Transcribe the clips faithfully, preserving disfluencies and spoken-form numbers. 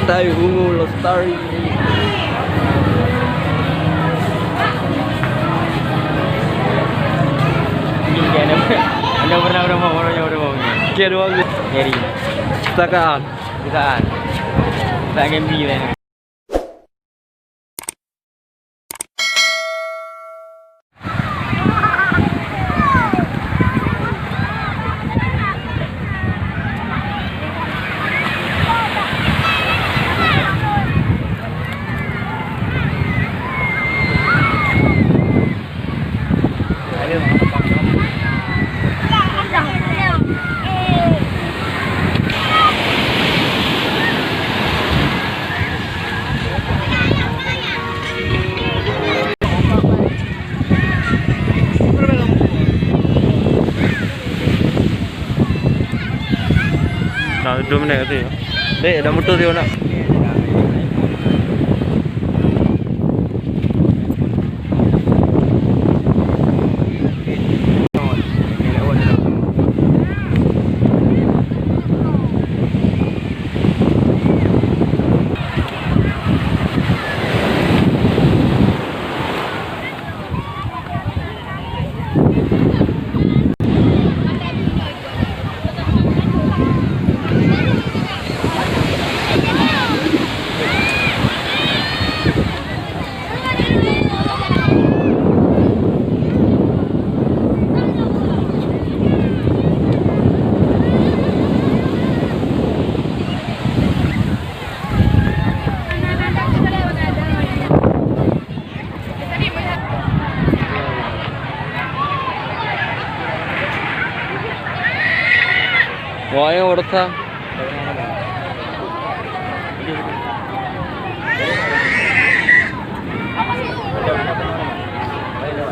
Tahu Ungu Lestari. Ini dia, anda, anda pernah, pernah mau, pernah mau, pernah mau. Kira dua. Jadi. Setakaan. Setakaan. Tak ngembi lah. Nah, dua minit tu. Dek, dah mutus dia nak. Wah, yang berkah.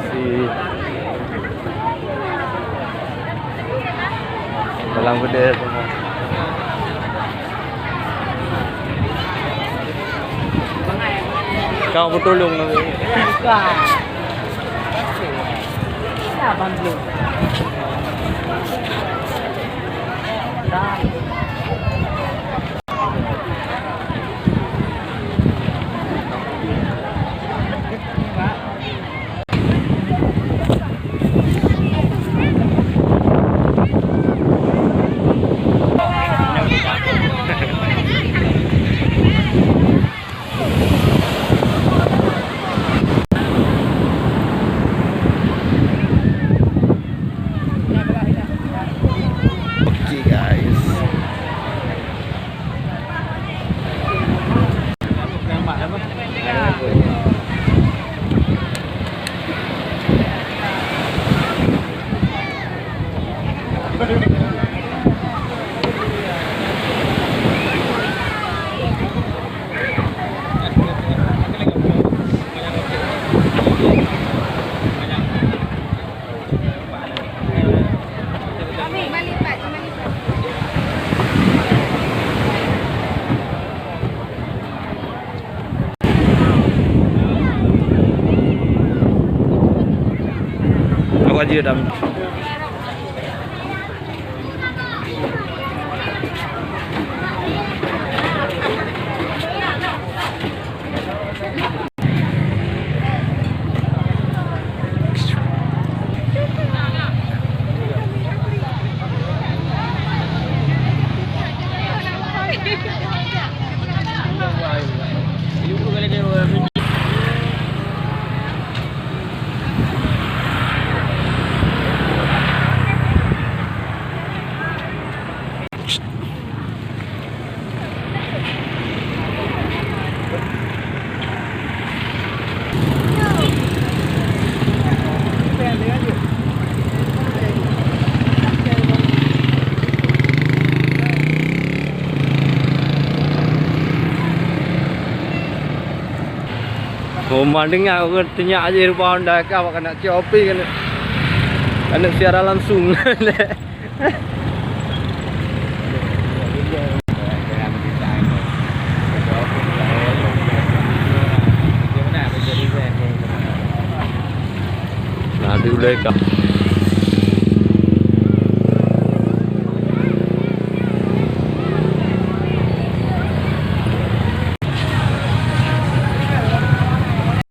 Si dalam gede semua. Kau beutulông nanti. Oke, guys. Awak jeuet dah. Oh, mandeng ah, ureueng teunya aja rupa Honda ka, awak keuneuk cop pi keuneuk, keuneuk siaran langsung. Nah, di ulai ka.